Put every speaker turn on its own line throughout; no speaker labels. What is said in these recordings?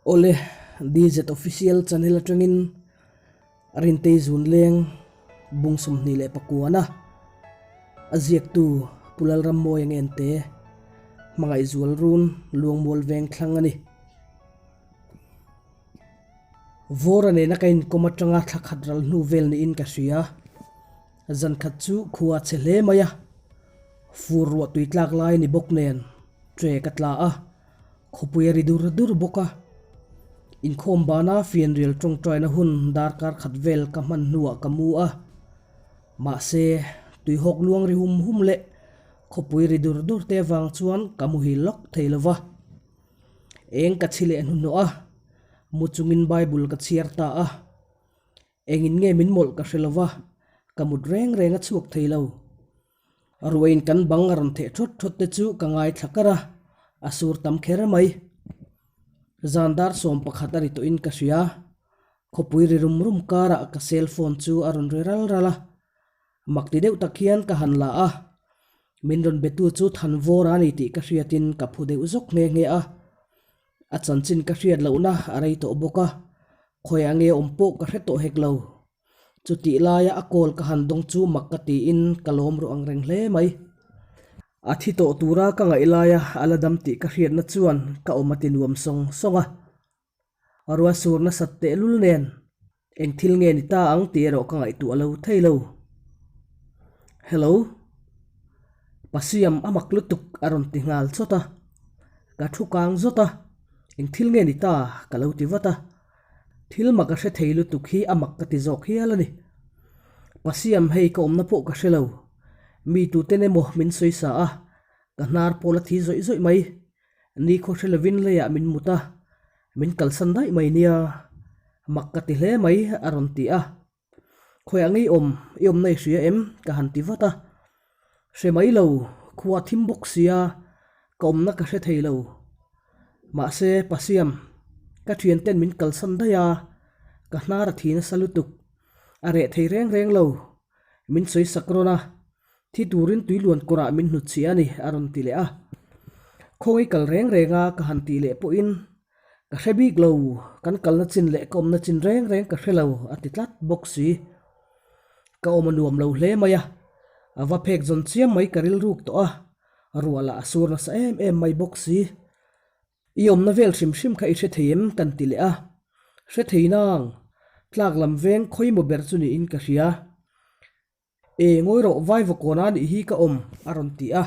Awle, DZ Official channel atangin Rintei Zunleng bung 21 a a ziaktu Pu Lalrammawia Ngente hmangaih zual run Luangmual veng thlang a ni. Vawra nena ka inkawm atanga thla khat ral hnu vel niin ka hria. Zan khat chu khua a che hle mai a, fur ruah tui tlak lai a ni bawk nen tre ka tla a, khawpui a ri dur dur bawk a. Inkhawm bana fianrial tawngtaina hun darkar khat vel ka hman hnuah ka mu a, mahse tuihawk luang ri hum hum leh khawpui ri dur dur te avang chuan ka muhil lawk thei lo va. Eng ka chhi leh hnuhnawh a, mu chungin Bible ka chhiar ta a. Engin nge min mawlh ka hre lo va, ka mut reng reng a chhuak thei lo. Ruain kan bang a rawn theh thawt thawt te chu ka ngaithla kar a, a sur tam kher mai. Zan dar 11 a ri tawhin ka hria. Khawpui ri rum rum karah ka cell phone chu a rawn ri ral ral a. Mak ti deuh tak hian ka han la a, min rawn betu chu Thanvawr a ni tih ka hriatin ka phu deuh zawk nghe nghe a. A chanchin ka hriat lohna a rei tawh bawk a, khawiah nge awm pawh ka hre tawh hek lo. Chutih laia a call ka han dawng chu mak ka tiin ka lawm ru ang reng hle mai. A thi tawh tura ka ngaih laia a la dam tih ka hriatna chuan ka awm a ti nuam sawng sawng a. Ruah sur nasat tehlul nen eng thil nge ni ta ang tih erawh ka ngaihtuah lo thei lo. Hello. Pasiam a mak lutuk a rawn ti nghal chawt a. Ka thu kang zawt a, eng thil nge ni ta ka lo ti vat a. Thil mak a hre thei lutuk hi a mak ka ti zawk hial a ni. Pasiam hei ka awmna pawh ka hre lo. Mi tuten emaw min sawi sa a, ka hnar pawh la thi zawih zawih mai. Ni khaw hre lovin leiah min mut a, min kalsan daih mai nia, mak ka ti hle mai a rawn ti a. Khawiah ngei awm, i awmna i hria em? ka han ti vat a. Hre mai lo, khua thim bawk sia, ka awmna ka hre thei lo. Mahse, Pasiam, ka thianten min kalsan daih a, ka hnar a thi nasa lutuk, a reh thei reng reng lo, min sawi sak rawn a, Thi turin tui luan kawrah min hnut chhiah a ni, a rawn ti leh a. Khawngaih kal reng reng a ka han tih leh pawhin, Ka hre bik lo, kan kalna chin leh ka awmna chin reng reng ka hre lo, a ti tlat bawk si. Ka awm a nuam lo hle mai a, a va phek zawn chiam mai ka rilruk tawh a, ruah lah a sur nasa em em mai bawk si. I awmna vel hrim hrim kha i hre thei em? kan ti leh a. Hre thei nang, tlak lam veng khawimaw ber chu niin ka hria. E, ngawi rawh, vai va kawn a nih hi ka awm, a rawn ti a.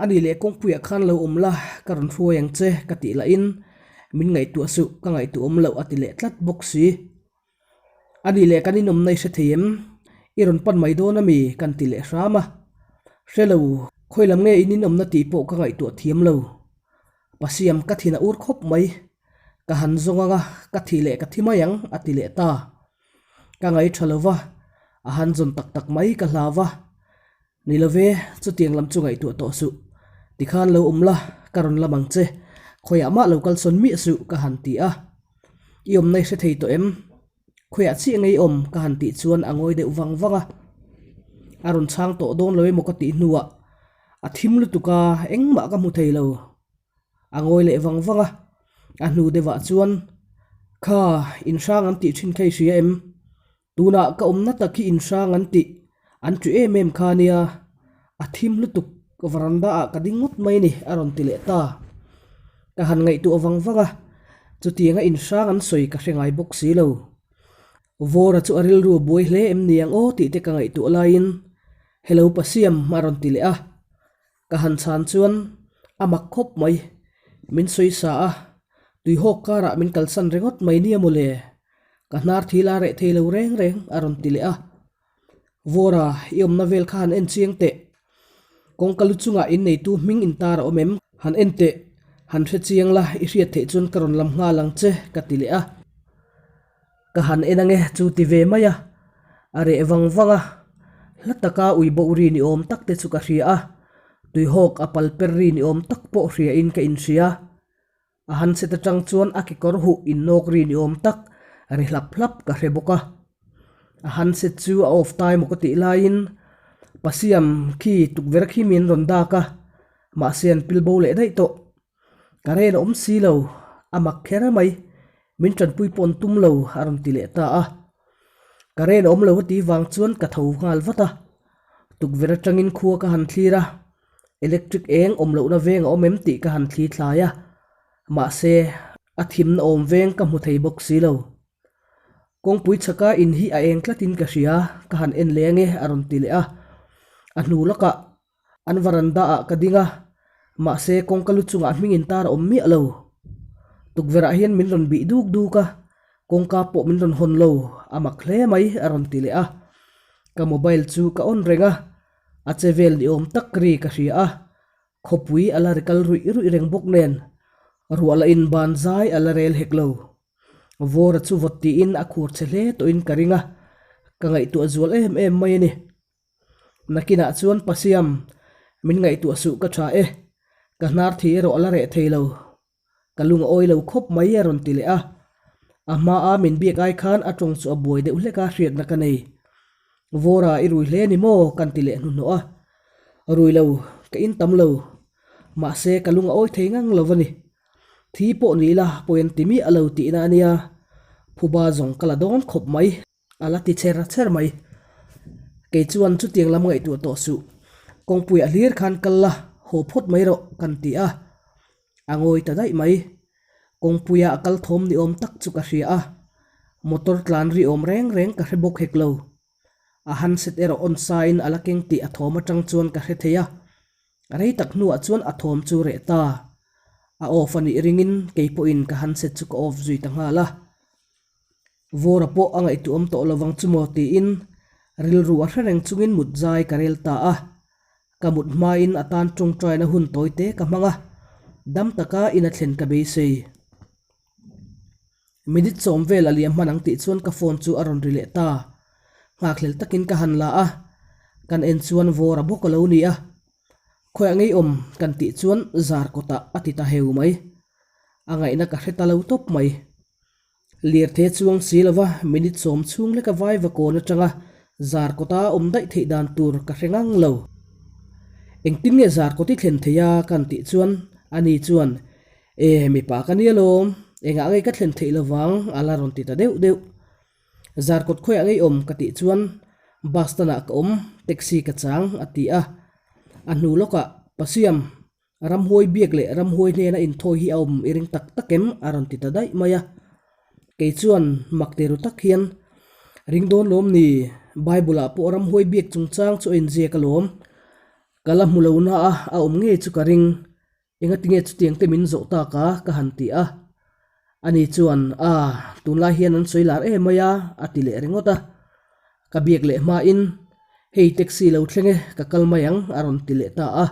A nih leh kawngpuiah khan lo awm la, ka rawn hruai ang che, ka tih lahin, Min ngaihtuah suh, ka ngaihtuah awm loh, a ti leh tlat bawk si. A nih leh kan inawmna i hre thei em? I rawn pan mai dawn a mi? kan ti leh hram a. Hre lo, khawi lam nge in inawmna tih pawh ka ngaihtuah thiam lo. Pasiam ka thin a ur khawp mai. Ka han zawng ang a, ka thih leh ka thi mai ang, a ti leh ta. Ka ngaih tha lo va, a han zawn tak tak mai ka hlau va. Ni lo ve, chutiang lam chu ngaihtuah tawh suh. Tikhan lo awm la, ka rawn lam ang che. Khawiah mah lo kalsawn miah suh, ka han ti a. I awmna i hre thei tawh em? Khawiah chiah ngei awm? ka han tih chuan a ngawi deuh vang vang a. A rawn chhang tawh dawn lo emaw ka tih hnuah a thim lutuk a, engmah ka hmu thei lo. A ngawi leh vang vang a, a hnu deuhah chuan, Kha, inhrang an tih thin kha i hria em? Tunah ka awmna tak hi inhrang an tih, an ṭi em em kha nia, a thim lutuk veranda ah ka ding ngawt mai ni, a rawn ti leh ta. Ka han ngaihtuah vang vang a, chutianga inhrang an sawi ka hre ngai bawk si lo. Vawra chu a rilru a buai hle em ni ang aw tih te ka ngaihtuah laiin, Hello Pasiam, a rawn ti leh a. Ka han chhan chuan a mak khawp mai, min sawi sa a, tuihawk karah min kalsan ringawt mai nia mawle, ka hnar thil a reh thei lo reng reng a rawn ti leh a. Vawra, i awmna vel kha han en chiang teh, kawngka lu chungah inneitu hming intar a awm em? Han en teh, han hre chiang la, i hriat theih chuan ka rawn lam nghal ang che, ka ti leh a. Ka han en ange chu ti ve mai a, a reh vang vang a, hla taka ui boh ri ni awm tak te chu ka hria a, tuihawk a pal per ri ni awm tak pawh hria in ka inhria. A handset atang chuan a kekawr huh innawk ri ni awm tak ri hlap hlap ka hre bawk a. A handset chu a off ta emaw ka tih laiin Pasiam khi tukverh khi min rawn dak a, mahse an pil bo leh daih tawh. Ka ren a awm si lo. A mak kher mai, min tanpui pawh an tum lo a rawn ti leh ta a. Current a awm lo a tih vang chuan ka tho nghal vat a. Tukverh atangin khua ka han thlir a, electric eng awm lohna veng a awm em tih ka han thli thlai a, mahse a thimna awm veng ka hmu thei bawk si lo. Kawngpui chhaka in hi a eng tlatin ka hria, ka han en leh ange a rawn ti leh a. A hnu lawkah an varanda ah ka ding a, mahse kawngka lu chungah hming in tar a awm miah lo. Tukverh ah hian min rawn bih duk duk a, kawngka pawh min rawn hawn lo, a mak hle mai a rawn ti leh a. Ka mobile chu ka on reng a, a che vel ni awm tak ri ka hria a, khawpui a la ri kal ruih ruih reng bawk nen ruah lah in ban zai a la rel hek lo. Vawra chu vawt tiin a khur che hle tawhin ka ring a, ka ngaihtuah zual em em mai a ni. Nakinah chuan Pasiam, min ngaihtuah suh ka tha e, ka hnar thi erawh a la reh thei lo. Ka lung a awi lo khawp mai a rawn ti leh a. A hmaa min biak ai khan a tawng chu a buai deuh hlek a hriatna ka nei. Vawra i rui hle ni maw? kan ti leh hnuhnawh a. Rui lo, ka in tam lo. Mahse ka lung a awi thei ngang lo a ni. Thi pawh ni ila pawi an ti miah lo tihna a nia. Phuba zawng ka la dawn khawp mai. A la ti cher cher mai. Kei chuan chutiang lam ngaihtuah tawh suh. Kawngpuiah hlir khan kal la, haw phawt mai rawh kan ti a. A ngawi ta daih mai. Kawngpuia a kal thawm ni awm tak chu ka hria a. Motor tlan ri awm reng reng ka hre bawk hek lo. A handset erawh on sain a la keng tih a thawm atang chuan ka hre thei a. Rei tak hnuah chuan a thawm chu reh ta. A off a nih ringin kei pawhin ka handset chu ka off zui ta nghal a. Vawra pawh a ngaihtuahawm tawh lovang chu maw tiin rilru a hre reng chungin mut zai ka rel ta a. Ka mut hmain a tan tawngtaina hun tawi te ka hmang a, dam taka in a thlen ka beisei. Minute sawm vel a liam hman ang tih chuan ka phone chu a rawn ri leh ta. Nghakhlel takin ka han la a, kan en chuan Vawra bawk a lo ni a. Khawiah ngei awm kan tih chuan zar kawtah a ti ta heu mai. A ngaihna ka hre ta lo tawp mai. Lirthei chuang si lova minute sawm chhung leka vai va kawn atanga zar kawta awm daih theih dan tur ka hre ngang lo. Engtin nge zar kawt i thlen thei a kan tih chuan ani chuan E mipa ka nia lawm, engah ngei ka thlen theih lovang a la rawn ti ta deuh deuh. Zar kawt khawiah ngei awm ka tih chuan bus stand ah ka awm, taxi ka chang a ti a. A hnu lawkah Pasiam Ramhuai biak leh ramhuai hnena inthawi hi a awm i ring tak tak em? a rawn ti ta daih mai a. Kei chuan mak ti ru tak hian, Ring dawn lawm ni, Bible-ah pawh ramhuai biak chungchang chu a inziak alawm. Ka la hmu lo na a, a awm ngei chu ka ring. Engatinge chutiang te min zawh tak a? ka han ti a. Ani chuan, A, tunlai hian an sawi lar em mai a, a ti leh ringawt a. Ka biak leh hmain, Hei taxi lo thleng e, ka kal mai ang, a rawn ti leh ta a.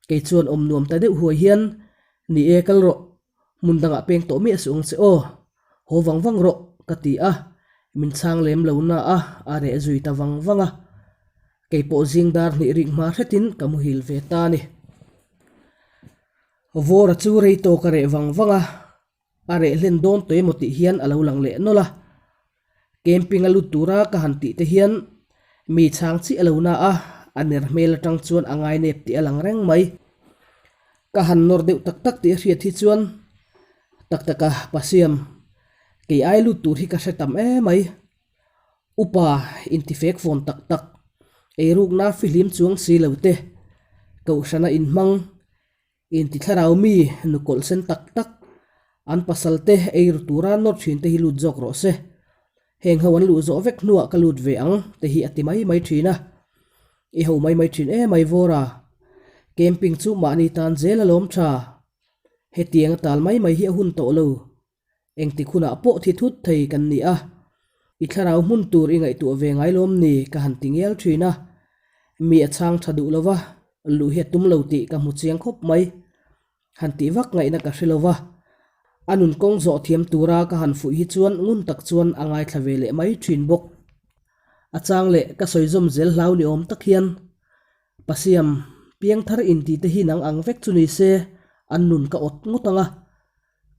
Kei chuan awm nuam ta deuh huai hian, Ni e, kal rawh. Hmun dangah peng tawh miah suh ang che aw. Haw vang vang rawh, ka ti a. Min chhang lem lo na a, a reh zui ta vang vang a. Kei pawh zing dar hnih rik hma hretin ka muhil ve ta a ni. Vawra chu rei tawk a reh vang vang a. A reh hlen dawn tawh emaw tih hian a lo lang leh nawlh a. Camping a lut tura ka han tih te hian mi chhang chiah lo na a, a ner hmel atang chuan a ngainep tih a lang reng mai. Ka han nawr deuh tak tak tih a hriat hi chuan tak taka Pasiam, kei ai lut tur hi ka hre tam emai. Upa intifek fawn tak tak, eirukna fihlim chuang si lo te, kohhrana inhmang, Inti thlarau mi nukawlh sen tak tak, an pasal te ei ru tura nawr thin te hi lut zawk rawh se. Heng ho an luh zawh vek hnuah ka lut ve ang te hi a ti mai mai thin a. I ho mai mai thin em ai Vawra. Camping chu mahni tan zel alawm tha. Hetiang a tal mai mai hi a hun tawh lo. Engtik hunah pawh thi thut thei kan ni a, i thlarau hmun tur i ngaihtuah ve ngai lawm ni ka han ti ngial thin a. Mi a chhang tha duh lova, luh hi a tum lo tih ka hmu chiang khawp mai. Han tih vak ngaihna ka hre lova, a nun kawng zawh thiam tura ka han fuih hi chuan ngun tak chuan a ngaithla ve leh mai thin bawk. A chang leh ka sawi zawm zel hlau ni awm tak hian Pasiam, piangthar inti te hi nang ang vek chu ni se, an nun ka awt ngawt ang a.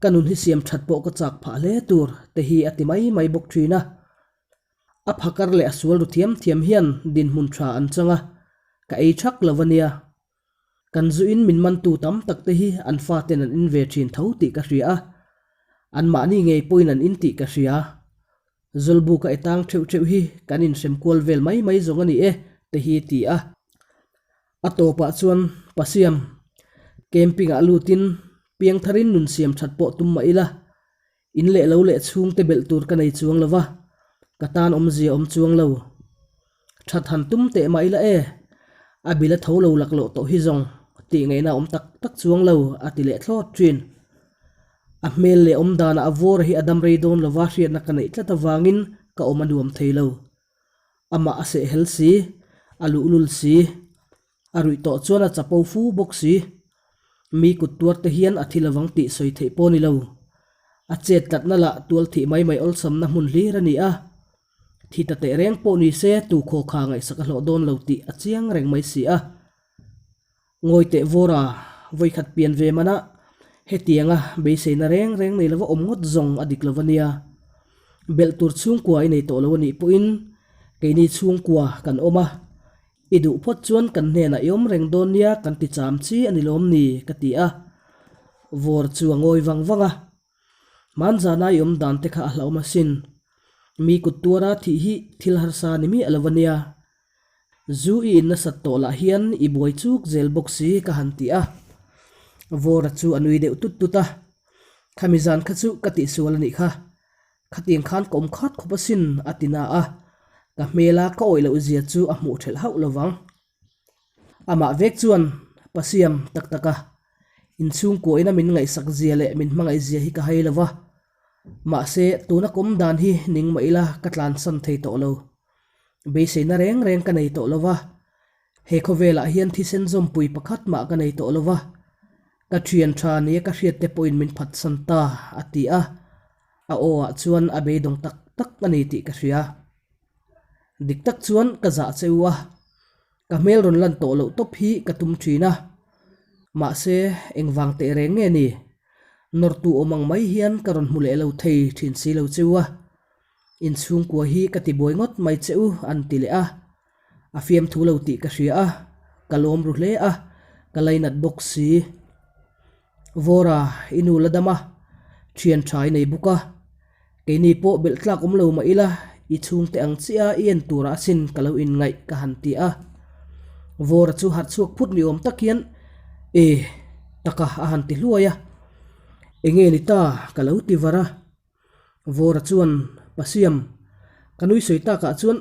Ka nun hi siam that pawh ka chak phah hle tur te hi a ti mai mai bawk thin a. A phakar leh a sual ru thiam thiam hian dinhmun tha an chang a, ka ei thak lo a nia. Kan zuin min mantu tam tak te hi an faten an in ve thin tho tih ka hria a. Anmahni ngei pawhin an in tih ka hria. Zawlbuka e tang theuh theuh hi kan inhrem kual vel mai mai zawng a ni e, te hi ti a. A tawpah chuan Pasiam camping-ah lutin piangtharin nun siam that pawh tum mah ila, in leh lo leh chhungte belh tur ka nei chuang lo va, ka tan awmzia awm chuang lo. That han tum teh mah ila e, a bil a tho lo laklawh tawh hi zawng tih ngaihna awm tak tak chuang lo, a ti leh thlawt thin. A hmel leh awm danah a vawr hi a dam rei dawn lova hriatna ka neih tlat avangin ka awm a nuam thei lo. Amah a sehhel si, a luhlul si, a ruih tawh chuan a chapo fu bawk si. Mi kut tuar te hian a thi lovang tih sawi theih pawh a ni lo. A chet tlatna lah tual thih mai mai awlsamna hmun hlir a ni a. Thi ta teh reng pawh ni se tu khaw kha ngaihsak a hlawh dawn lo tih a chiang reng mai si a. Ngawi teh vawra vawikhat pian ve manah hetianga beiseina reng reng nei lova awm ngawt zawng a dik lo a nia. Belh tur chhungkua i nei tawh lo a nih pawhin keini chhungkua kan awm a, i duh phawt chuan kan hnenah i awm reng dawn nia kan ti cham chi a ni lawm ni ka ti a. Vawr chu a ngawi vang vang a. Hmanzana i awm dan te kha a hlauhawm asin. Mi kut tuara thih hi thil harsa ni miah lo a nia. Zu i in nasat tawh lah hian i buai chuk zel bawk si ka han ti a. Vawra chu a nui deuh tut tut a. Khami zan kha chu ka tihsual a nih kha. Khatiang khan ka awm khat khawp asin a ti na a. Ka hmela ka awih loh zia chu a hmuh thelh hauh lovang. Amah vek chuan Pasiam tak tak a, inchhungkuah ina min ngaihsak zia leh min hmangaih zia hi ka hai lo va. Mahse, tuna ka awm dan hi ning mah ila ka tlansan thei tawh lo. Beiseina reng reng ka nei tawh lo va, he khawvelah hian thisen zawmpui pakhat mah ka nei tawh lo va, ka thian tha nia ka hriatte pawhin min phatsan ta, a ti a. A aw ah chuan a beidawng tak tak a ni tih ka hria. Dik tak chuan ka zah che u a, ka hmel rawn lan tawh loh tawp hi ka tum thin a. Mahse, engvang teh reng nge ni? Nawrtu awm ang mai hian ka rawn hmu leh lo thei thin si lo che u a. Inchhungkua hi ka ti buai ngawt mai che u an ti leh a. A fiamthu lo tih ka hria a, ka lawm ru hle a, ka lainat bawk si. Vawra, i nu la dam a, thian tha i nei bawk a. Keini pawh belh tlak awm lo mah ila, i chhungte ang chiah a i en turah asin ka lo inngaih ka han ti a. Vawra chu harh chhuak phut ni awm tak hian, E, taka a han ti hluai a. Enge ni ta ka lo ti var a. Vawra chuan, Pasiam, ka nui sawi takah chuan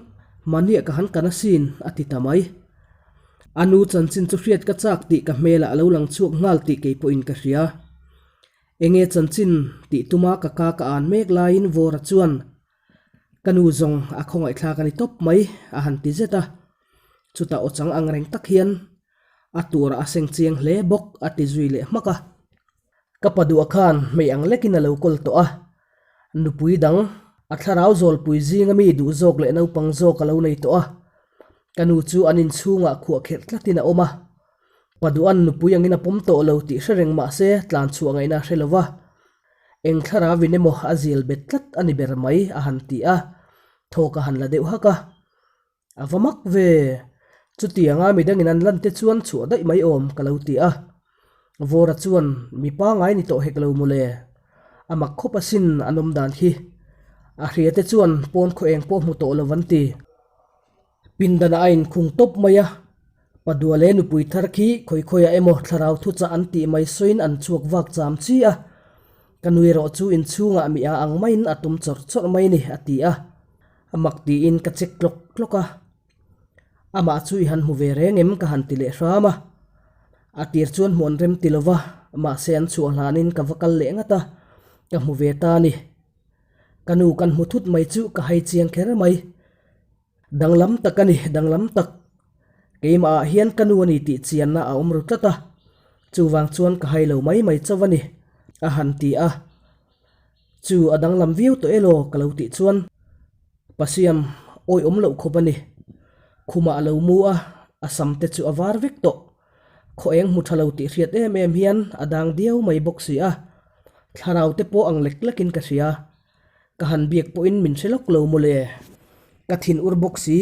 mahniah ka han kan asin, a ti ta mai. A nu chanchin chu hriat ka chak tih ka hmelah a lo lang chhuak nghal tih kei pawhin ka hria. Enge chanchin tih tuma ka ka ka an mek laiin Vawra chuan, Ka nu zawng a khawngaihthlak a ni tawp mai, a han ti zet a. Chutah aw chang ang reng tak hian a turah a seng chiang hle bawk, a ti zui leh hmak a. Ka pa duah khan hmei ang lekin a lo kawl tawh a, nupui dang a thlarau zawlpui zinga mi duh zawk leh naupang zawk a lo nei tawh a, ka nu chu an inchhungah khuah kherh tlatin a awm a, pa duhan nupui angin a pawm tawh lo tih hre reng mah se tlan chhuah ngaihna a hre lo va, eng thlarauin emaw a zial bet tlat a ni ber mai a han ti a, thawk a han la deuh hak a. A va mak ve! Chutianga midangin an lan te chuan chhuah daih mai awm ka lo ti a. Vawra chuan mi pangai ni tawh hek lo mawle. A mak khawp asin an awm dan khi. A hria te chuan pawn khaw eng pawh hmu tawh lo an ti. Pindanah a inkhung tawp mai a. Paduale nupui thar khi khawi khawiah emaw thlarau thuchah an tih mai sawiin an chhuak vak cham chi a. Ka nui erawh chu inchhungah mi a ang maiin a tum chawrh chawrh mai ni a ti a. A mak tiin ka check tlawk tlawk a, amah chu i han hmu ve reng em ka han ti leh hram a. A tir chuan hmuh an rem ti lova, mahse an chhuah hlanin ka va kal leh ngat a, ka hmu ve ta a ni. Ka nu kan hmu thut mai chu ka hai chiang kher mai. Danglam tak a ni, danglam tak. Keimah ah hian ka nu a ni tih chianna a awm ru tlat a, chuvang chuan ka hai lo mai mai chauh a ni, a han ti a. Chu a danglam viau tawh elaw ka lo tih chuan Pasiam awi awm loh khawp a ni. Khumah a lo mu a, a sam te chu a var vek tawh. Khaw eng hmu tha lo tih hriat em em hian a dang diau mai bawk si a. Thlarau te pawh ang lek lekin ka hria. Ka han biak pawhin min hre lawk lo mawle. Ka thin ur bawk si.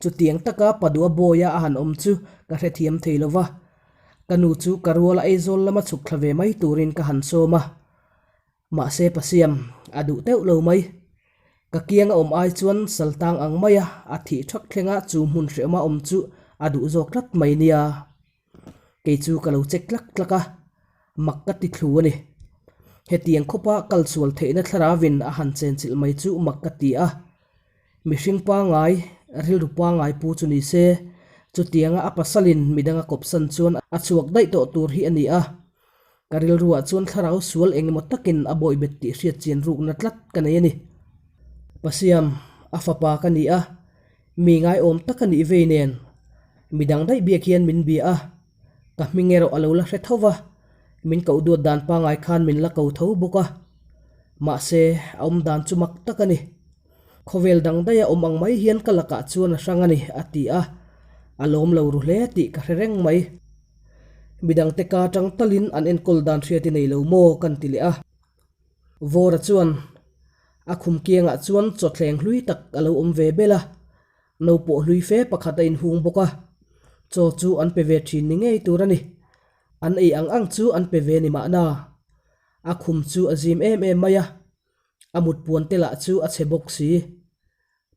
Chutiang taka Padua Bawia a han awm chu ka hrethiam thei lo va. Ka nu chu ka ruala Aizawl lama chhuk thla ve mai turin ka han sawm a. Mahse Pasiam, a duh teuh lo mai. Ka kianga awm ai chuan saltang ang maia a thih thak thlenga chu hmun hrehawma awm chu a duh zawk tlat mai nia. Kei chu ka lo check tlak tlak a, mak ka ti thlu a ni. Hetiang khawpa kal sual theihna thlaravin a han chenchilh mai chu mak ka ti a. Mihring pangai, rilru pangai pu chu ni se, chutianga a pasalin midang a kawpsan chuan a chhuak daih tawh tur hi a ni a. Ka rilruah chuan thlarau sual eng emaw takin a bawihbet tih hriat chian rukna tlat ka nei a ni. Pasiam, a fapa ka ni a, mi ngaiawm tak a nih vei nen, midang daih biak hian min bia a, ka hming erawh a lo la hre tho va, min koh duat dan pangai khan min la ko tho bawk a. Mahse, a awm dan chu mak tak a ni. Khawvel dang daih a awm ang mai hian ka lakah chuan a hrang a ni, a ti a, a lawm lo ru hle tih ka hre reng mai. Midangte ka tang talin an enkawl dan hriat i nei lo maw kan ti leh a. Vawra chuan a khum kiangah chuan chawthleng hlui tak a lo awm ve bel a, no pawh hlui fe pakhat a inhung bawk a, chaw chu an pe ve thin ni ngei tur a ni. An ei ang ang chu an pe ve ni mahna. A khum chu a zim em em mai a, a mut puan te lah chu a chhe bawk si.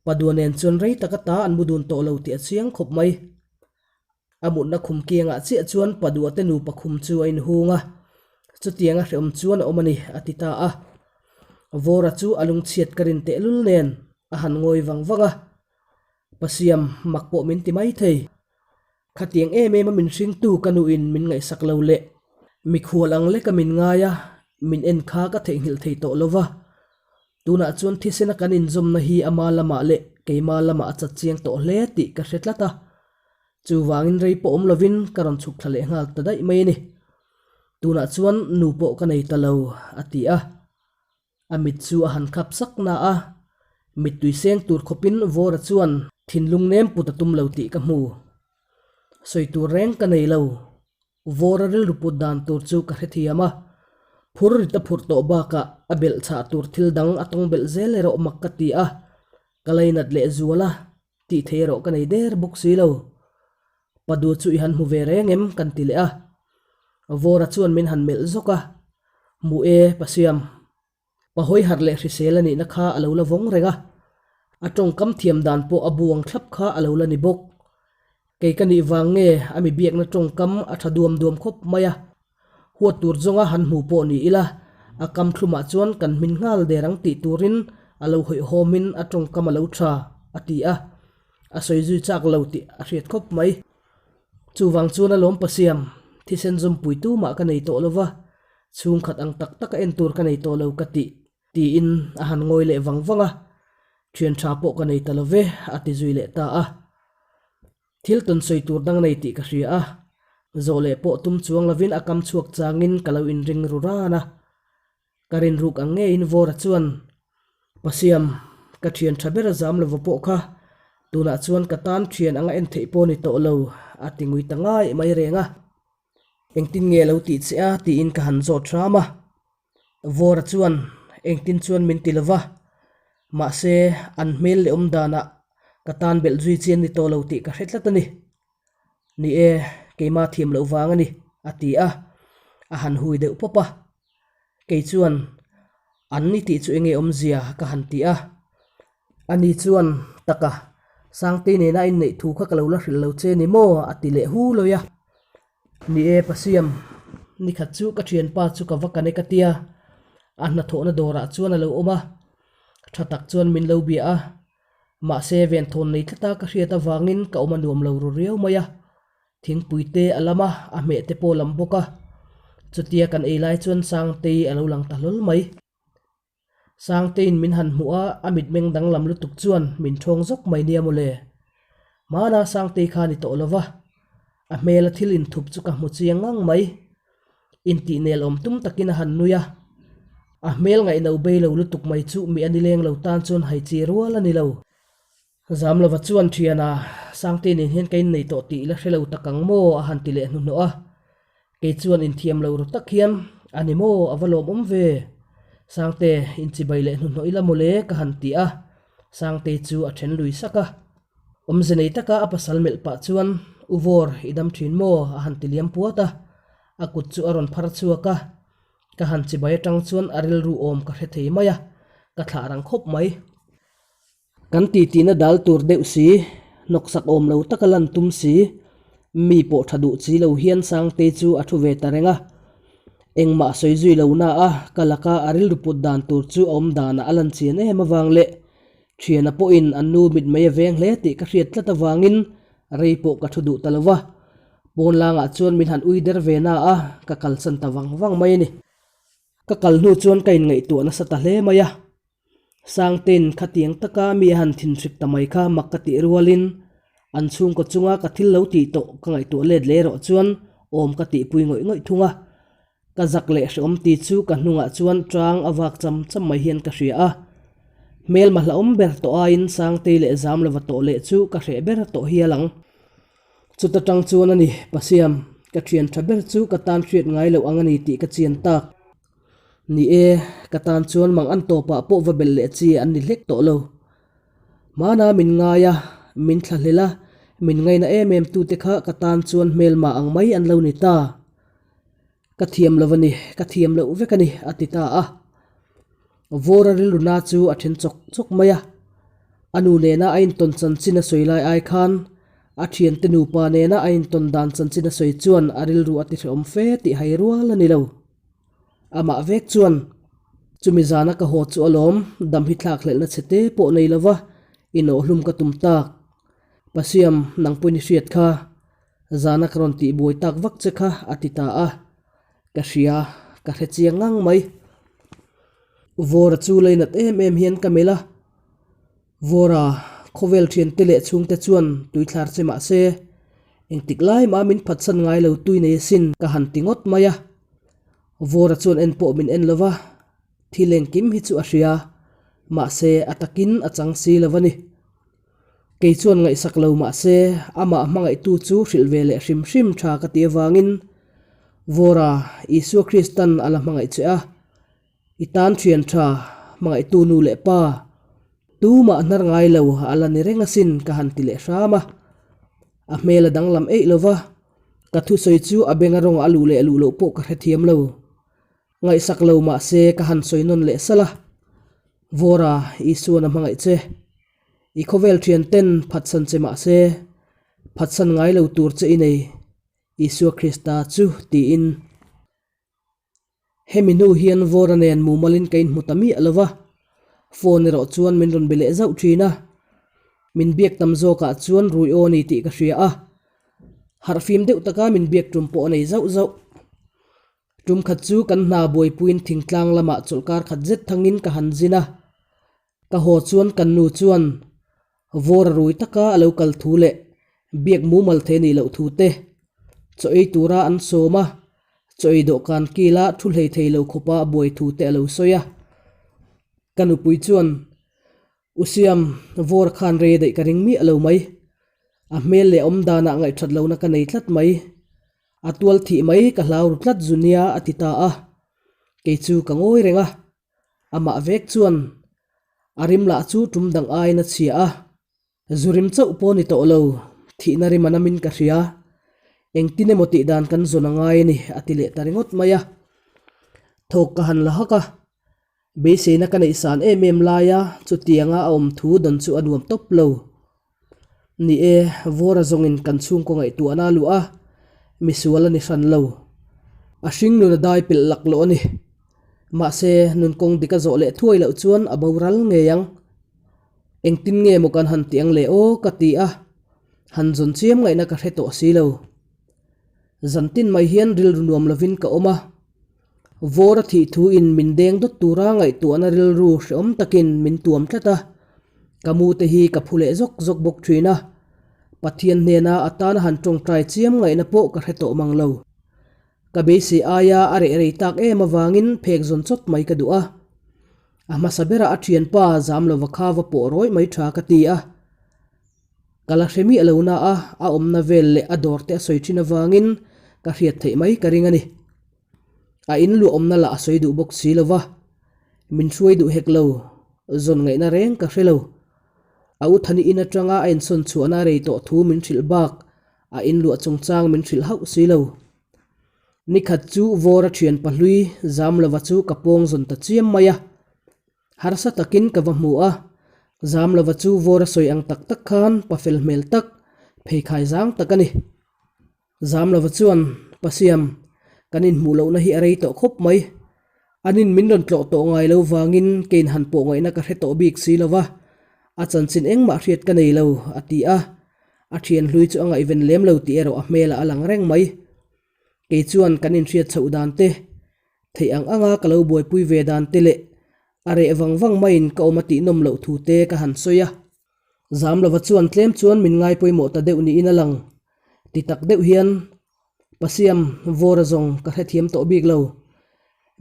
Padua nen chuan rei taka ta an mu dun tawh lo tih a chiang khawp mai. A mutna khum kiangah chiah chuan Padua te nupa khum chu a inhung a, chutiang a hrehawm chuan a awm a ni, a ti ta a. Vawra chu a lungchhiat ka rin tehlul nen a han ngawi vang vang a, Pasiam mak pawh min ti mai thei. Khatiang em em a min hringtu ka nuin min ngaihsak lo leh mikhual ang leka min ngai a, min en kha ka theihnghilh thei tawh lo va. Tunah chuan thisena kan inzawmna hi ama lamah leh keima lamah a chat chiang tawh hle tih ka hre tlat a. Chuvangin rei pawh awm lovin ka rawn chhuk thla leh nghal ta daih mai a ni. Tunah chuan nu pawh ka nei ta lo, a ti a. A mit chu a han khap sak na a, mittui seng tur khawpin Vawra chuan thinlung nem put a tum lo tih ka hmu. Sawi tur reng ka nei lo. Vawra rilru put dan tur chu ka hrethiam a, phur rit a phurh tawh bakah a belh chhah tur thil dang a tawng belh zel erawh mak ka ti a, ka lainat leh zual a, tih thei erawh ka nei der bawk si lo. Padu chu i han hmu ve reng em? kan ti leh a. Vawra chuan min han melh zawk a, Hmu e, Pasiam. Pahawi harh leh hrisel a nihna kha a lo la vawng reng a, a tawngkam thiam dan pawh a buang thlap kha a lo la ni bawk. Kei ka nih vang nge a mi biakna tawngkam a tha duam duam khawp mai a, huat tur zawnga han hmu pawh ni ila, a kam thlumah chuan kan hmin nghal der ang tih turin a lo hawihhawmin a tawngkam a lo tha, a ti a, a sawi zui chak lo tih a hriat khawp mai. Chuvang chuan a lawm Pasiam, thisen zawmpui tumah ka nei tawh lo va, chhungkhat ang tak taka en tur ka nei tawh lo ka tih, tiin a han ngawi leh vang vang a, thian tha pawh ka nei ta lo ve, a ti zui leh ta a. Thil tawn sawi tur dang nei tih ka hria a, zawh leh pawh tum chuang lovin a kam chhuak changin ka lo inring ru ran a. Ka rinruk ang ngeiin Vawra chuan, Pasiam, ka thian tha ber a zam lova pawh kha, tunah chuan ka tan thian anga en theih pawh ni tawh lo, a ti ngui ta ngai mai reng a. Engtin nge lo tih che a? tiin ka han zawt hram a. Vawra chuan, Engtin chuan min ti lova, mahse an hmel leh awm danah ka tan belh zui chian ni tawh lo tih ka hre tlat a ni. Ni e, keimah thiam loh vang a ni, a ti a, a han hui deuh pawp a. Kei chuan, An ni tih chu enge awmzia? ka han ti a. Ani chuan, Taka, Sangtei nena a inneih thu kha ka lo la hrilh lo che ni maw? a ti leh hu lawi a. Ni e, Pasiam, nikhat chu ka thianpa chu ka va kan e ka tia, a hnathawhna dawrah chuan a lo awm a, tha tak chuan min lo bia a, mahse venthawn nei tlata ka hriat avangin ka awm a nuam lo ru riau mai a. Thingpui te a lam a, a hmeh te pawh lam bawk a. Chutia kan ei lai chuan Sangtei a lo lang ta hlawl mai. Sangteiin min han hmuh a, a mitmeng danglam lutuk chuan min thawng zawk mai nia mawle. Hmana Sangtei kha ni tawh lo va, a hmela thil inthup chu ka hmu chiang ngang mai. Intih nel awm tum takin a han nui a, a hmel ngaihno bei lo lutuk mai chu mi a nileng lo tan chuan hai chi rual a ni lo. Zamlova chuan thiana Sangte nen hian ka innei tawh tih ila hre lo tak ang maw a han ti leh hnuhnawh a. Kei chuan inthiam lo ru tak hian, A ni maw, a va lawmawm ve. Sangte, inchibai leh hnuhnawh ila mawle ka han ti a. Sangte chu a then lui sak a. Awmze nei taka a pasal melh pah chuan, U Vawr, i dam thin maw? a han ti liam puat a. A kut chu a rawn phar chhuak a. Ka han chibai atang chuan a rilru awm ka hre thei mai a, ka thlah rang khawp mai. Kan titihna dal tur deuh si, hnawksak awm lo taka lan tum si, mi pawh tha duh chi lo hian Sangtei chu a thu ve ta reng a. Engmah sawi zui lo na a, ka laka a rilru put dan tur chu a awm danah a lan chian em avang leh thiana pawhin an nu mitmei a veng hle tih ka hriat tlat avangin rei pawh ka thu duh ta lo va. Pawn langah chuan min han ui der ve na a, ka kalsan ta vang vang mai a ni. Ka kal hnu chuan ka inngaihtuah nasa ta hle mai a. Sangtein khatiang taka mi a han thinhrik ta mai kha mak ka tih rualin an chhungkaw chunga ka thil lo tih tawh ka ngaihtuah let leh erawh chuan awm ka tihpui ngawih ngawih thung a. Ka zak leh hrehawm ti chu ka hnungah chuan tang a vak cham cham mai hian ka hria a. Hmelma hlauhawm ber tawh aiin Sangtei leh Zamlova tawh leh chu ka hreh ber tawh hial ang. Chuta tang chuan a ni, Pasiam, ka thian tha ber chu ka tan hriat ngai loh ang a ni tih ka chian tak. Ni e, ka tan chuan mang an tawpah pawh va belh leh chi an ni hlek tawh lo. Hmana min ngai a, min thlahlel a, min ngaina em em tute kha ka tan chuan hmelma ang mai an lo ni ta. Ka thiam lo a ni, ka thiam loh vek a ni, a ti ta a. Vawra rilru na chu a then chawk chawk mai a. A nu nena a intawn chanchin a sawi lai ai khan a thiante nupa nena a intawn dan chanchin a sawi chuan a rilru a ti hrehawm fe tih hai rual a ni lo. Amah vek chuan, Chumi zana ka haw chu alawm, dam hi thlak hlelhna chhe te pawh nei lova inawhhlum ka tum tak. Pasiam, nang pawhin i hriat kha. Zana ka rawn tih buai tak vak che kha a ti ta a, ka hria, ka hre chiang ngang mai. Vawra chu leinat em em hian ka melh a, Vawra, khawvel thiante leh chhungte chuan tuithlar che mah se, engtik lai mah min phatsan ngai lo tui nei asin ka han ti ngawt mai a. Vawra chuan en pawh min en lo va, thil engkim hi chu a hria, mahse a takin a chang si lo a ni. Kei chuan ngaihsak lo mah se, amah hmangaihtu chu hrilh ve leh hrim hrim tha ka ti avangin, Vawra, Isua Kristan a la hmangaih che a, i tan thian tha, hmangaihtu nu leh pa, tumah hnar ngai lo a la ni reng asin ka han ti leh hram a. A hmel a danglam eih lo va, ka thusawi chu a benga rawng a luh leh luh loh pawh ka hrethiam lo. Ngaihsak lo mah se ka han sawi nawn leh salh a, Vawra, Isuan a hmangaih che. I khawvel thian ten phatsan che mah se, phatsan ngai lo tur che i nei, Isua Krista chu, tiin. Hemi hnu hian Vawra nen mumalin ka inhmu ta miah lo va, phone erawh chuan min rawn be leh zauh thin a. Min biak tam zawkah chuan rui aw ni tih ka hria a, harhfim deuh taka min biak tum pawh a nei zauh zauh. Tum khat chu kan hna buaipuiin thingtlang lamah chawlhkar khat zet thangin ka han zin a. Ka haw chuan kan nu chuan vawr a rui taka a lo kal thu leh biak mumal thei nih loh thu te, chaw ei tura an sawm a, chaw ei dawhkan kila thu hlei thei lo khawpa a buai thu te a lo sawi a. Ka nupui chuan, U Siam, vawr khan rei daih ka ring miah lo mai. A hmel leh awm danah ngaihthat lohna ka nei tlat mai. A tual thih mai ka hlau ru tlat zu nia a ti ta a. Kei chu ka ngawi reng a. Amah vek chuan a rim lah chu tum dang aiin a chhia a. Zu rim chauh pawh ni tawh lo, thihna rim a namin ka hria. Engtin emaw tih dan kan zawn a ngai a ni a ti leh ta ringawt mai a. Thawk ka han la hak a. Beiseina ka neih san em em laia chutianga a awm thu dawn chu a nuam tawp lo. Ni e, Vawra zawngin kan chhungkaw ngaihtuahna a luah a, misual a ni hran lo. A hring nun a dai pelh lak loh a ni. Mahse, nun kawng dik a zawh leh thuai loh chuan a boral ngei ang. Engtin nge maw kan han tih ang le aw ka ti a, han zawn chiam ngaihna ka hre tawh si lo. Zantin mai hian rilru nuam lovin ka awm a. Vawr a thih thu in min deng dawt tura ngaihtuahna rilru hrehawm takin min tuam tlat a, ka mu te hi ka phu leh zawk zawk bawk thin a, Pathian hnena a tana han tawngtai chiam ngaihna pawh ka hre tawh mang lo. Ka beisei aia a reh rei tak em avangin phek zawn chawt mai ka duh a. A hmasa berah a thianpa zam lova kha va pawh rawih mai tha ka ti a. Ka la hre miah lo na a, a awmna vel leh a dawr te a sawi thin avangin ka hriat theih mai ka ring a ni. A in luah awmna lah a sawi duh bawk si lo va, min hruai duh hek lo, zawn ngaihna reng ka hre lo. A u Thani in atanga a insawn chhuahna a rei tawh thu min hrilh bak a in luah chungchang min hrilh hauh si lo. Nikhat chu Vawra thian pahlui Zamlova chu ka pawng zawn ta chiam mai a. Harsa takin ka va hmu a, Zamlova chu Vawra sawi ang tak tak khan pa fel hmel tak, pheikhai zang tak a ni. Zamlova chuan, Pasiam, kan inhmuh lohna hi a rei tawh khawp mai. Anin min rawn tlawh tawh ngai lo vangin keiin han pawh ngaihna ka hre tawh bik si lo va, a chanchin engmah hriat ka nei lo, a ti a. A thian hlui chu a ngaihven lem lo tih erawh a hmelah a lang reng mai. Kei chuan kan inhriat chhoh dan te, theih ang anga ka lo buaipui ve dan te leh a reh vang vang maiin ka awm a tihnawm loh thu te ka han sawi a. Zamlova chuan tlem chuan min ngai pawimawh ta deuh niin a lang. Ti tak deuh hian Pasiam vawra zawng ka hrethiam tawh bik lo.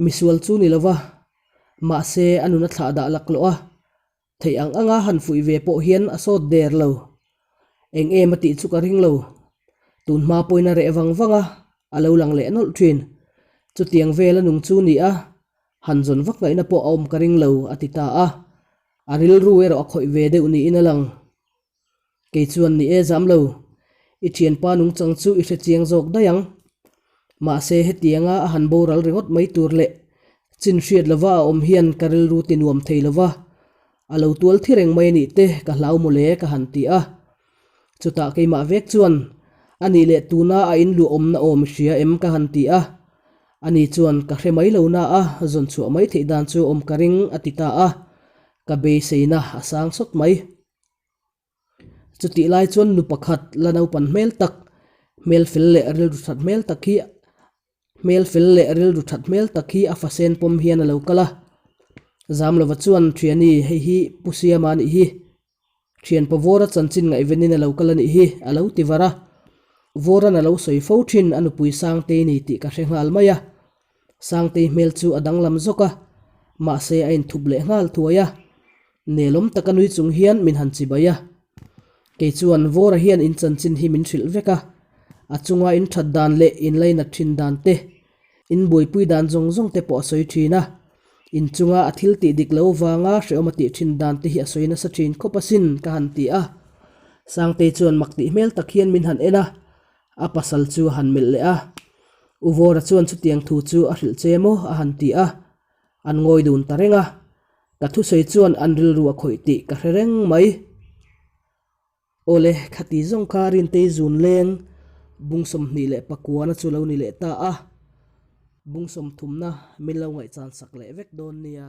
Misual chu ni lova, mahse a nun a thlah dah laklawh a, Theih ang anga han fuih ve pawh hian a sawt der lo. Eng em a tih chu ka ring lo. Tun hma pawhin a reh vang vang a, a lo lang leh nawlh thin. Chutiang vel a nung chu ni a, han zawn vak ngaihna pawh a awm ka ring lo, a ti ta a. A rilru erawh a khawih ve deuh niin a lang. Kei chuan ni e zam lo, i thianpa nungchang chu i hrechiang zawk daih ang. Mahse hetianga a han boral ringawt mai tur leh chin hriat lova a awm hian ka rilru ti nuam thei lova, a lo tual thi reng mai a nih te ka hlau mawle ka han ti a. Chutah keimah vek chuan a nih leh tuna a inluah awmna awm i hria em ka han ti a. Ani chuan ka hre mai lo na a zawn chhuah mai theih dan chu awm ka ring a ti ta a, ka beiseina a sang sawt mai. Chutih lai chuan nu pakhat la naupan hmel tak, hmel fel leh rilru that hmel tak hi hmel fel leh rilru that hmel tak hi a fasen pawm hian a lo kal a. Zamlova chuan Thiani hei hi Pu Siama a nih hi, Thian Pavawra chanchin ngaihvenin a lo kal a nih hi a lo ti var a. Vawran a lo sawi fo thin a nupui Sangtei ni tih ka hre nghal mai a. Sangtei hmel chu a danglam zawk a, mahse a inthup leh nghal thuai a. Nelawm taka nui chung hian min han chibai a. Kei chuan Vawra hian in chanchin hi min hrilh vek a, a chunga in that dan leh in lainat thin dan te, in buaipui dan zawng zawng te pawh a sawi thin a. In chunga a thil tih dik lo vanga hrehawm a tih thin dan te hi a sawi nasa thin khawp asin ka han ti a. Sangtei chuan mak tih hmel tak hian min han en a, A pasal chu a han melh leh a, U Vawra chuan chutiang thu chu a hrilh che maw? a han ti a, an ngawi dun ta reng a, ka thusawi chuan an rilru a khawih tih ka hre reng mai. Awle, khati zawng kha Rintei zun leng bung 29 na chu lo ni leh ta a, bung 30 na min lo ngaihchan sak leh vek dawn nia.